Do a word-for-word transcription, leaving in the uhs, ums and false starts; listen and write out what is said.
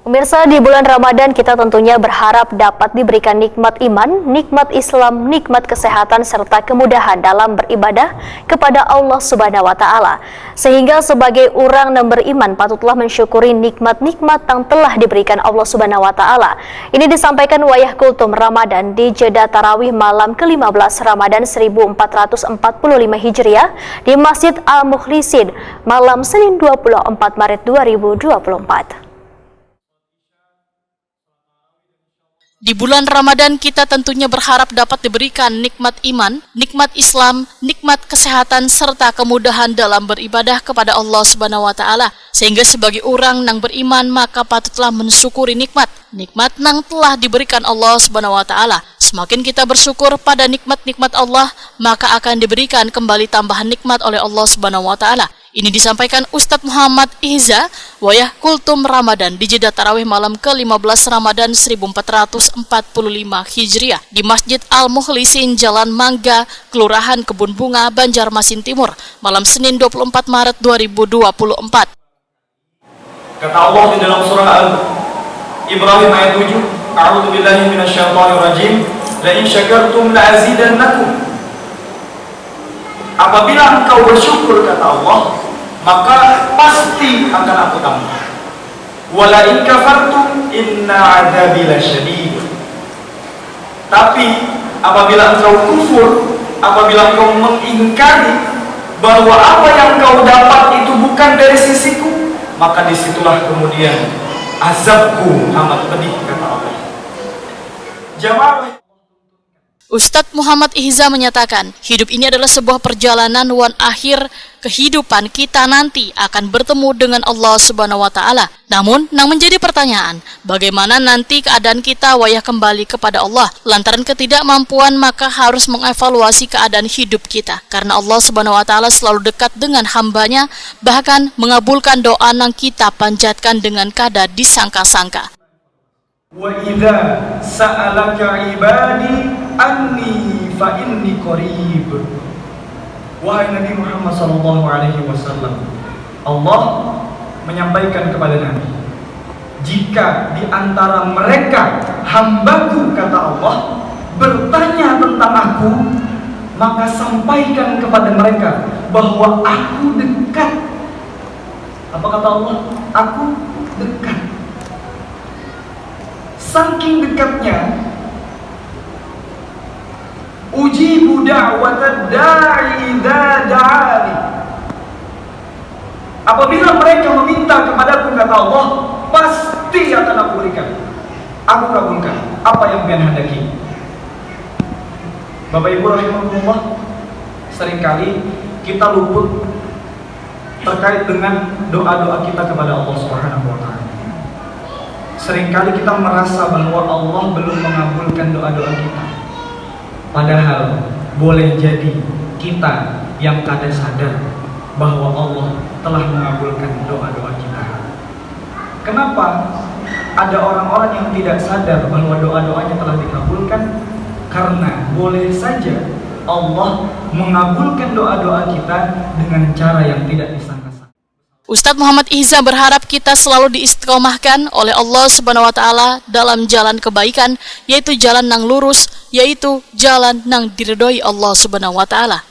Pemirsa, di bulan Ramadan kita tentunya berharap dapat diberikan nikmat iman, nikmat Islam, nikmat kesehatan, serta kemudahan dalam beribadah kepada Allah Subhanahu wa Ta'ala. Sehingga sebagai urang nang beriman patutlah mensyukuri nikmat-nikmat yang telah diberikan Allah Subhanahu wa Ta'ala. Ini disampaikan Wayah Kultum Ramadan di Jeddah Tarawih malam ke lima belas Ramadan seribu empat ratus empat puluh lima Hijriah di Masjid Al Mukhlisin malam Senin dua puluh empat Maret dua ribu dua puluh empat. Di bulan Ramadan kita tentunya berharap dapat diberikan nikmat iman, nikmat Islam, nikmat kesehatan, serta kemudahan dalam beribadah kepada Allah Subhanahu wa Ta'ala. Sehingga sebagai urang nang beriman maka patutlah mensyukuri nikmat. Nikmat nang telah diberikan Allah Subhanahu wa Ta'ala. Semakin kita bersyukur pada nikmat-nikmat Allah, maka akan diberikan kembali tambahan nikmat oleh Allah Subhanahu wa Ta'ala. Ini disampaikan Ustadz Muhammad Ihza, Wayah Kultum Ramadan di Jeddah Tarawih malam ke lima belas Ramadan seribu empat ratus empat puluh lima Hijriah di Masjid Al Mukhlisin, Jalan Mangga, Kelurahan Kebun Bunga, Banjarmasin Timur, malam Senin dua puluh empat Maret dua ribu dua puluh empat. Kata Allah di dalam surah Al Ibrahim ayat tujuh, "A'udzu billahi minasyaitonir rajim. La in syakartum la azidannakum." Apabila engkau bersyukur, kata Allah, maka pasti akan Aku tambah. "Wa la in kafartum inna adzabi lasyadid." Tapi apabila engkau kufur, apabila engkau mengingkari bahwa apa yang kau dapat itu bukan dari sisiku, maka disitulah kemudian azabku amat pedih, kata Allah. Jamaah. Ustadz Muhammad Ihza menyatakan, hidup ini adalah sebuah perjalanan wan akhir kehidupan kita nanti akan bertemu dengan Allah Subhanahu wa Ta'ala. Namun, nang menjadi pertanyaan, bagaimana nanti keadaan kita wayah kembali kepada Allah? Lantaran ketidakmampuan, maka harus mengevaluasi keadaan hidup kita. Karena Allah Subhanahu wa Ta'ala selalu dekat dengan hambanya, bahkan mengabulkan doa nang kita panjatkan dengan kada disangka-sangka. "Wa idza sa'alaka ibadi anni fa inni qarib." Wahai Nabi Muhammad sallallahu alaihi wasallam, Allah menyampaikan kepada Nabi, "Jika di antara mereka, hambaku," kata Allah, "bertanya tentang Aku, maka sampaikan kepada mereka bahwa Aku dekat." Apa kata Allah? "Aku dekat." Saking dekatnya, "Ujibu da'watad da'i idza da'ani." Apabila mereka meminta kepadaku, kata Allah, pasti akan Aku berikan. Aku kabulkan apa yang pian handaki. Bapak Ibu rahimakumullah, seringkali kita luput terkait dengan doa-doa kita kepada Allah Subhanahu wa Ta'ala. Seringkali kita merasa bahwa Allah belum mengabulkan doa-doa kita. Padahal boleh jadi kita yang kada sadar bahwa Allah telah mengabulkan doa-doa kita. Kenapa ada orang-orang yang tidak sadar bahwa doa-doanya telah dikabulkan? Karena boleh saja Allah mengabulkan doa-doa kita dengan cara yang tidak disangka-sangka. Ustadz Muhammad Ihza berharap kita selalu diistiqomahkan oleh Allah Subhanahu wa Ta'ala dalam jalan kebaikan, yaitu jalan nang lurus, yaitu jalan nang diridhoi Allah Subhanahu wa Ta'ala.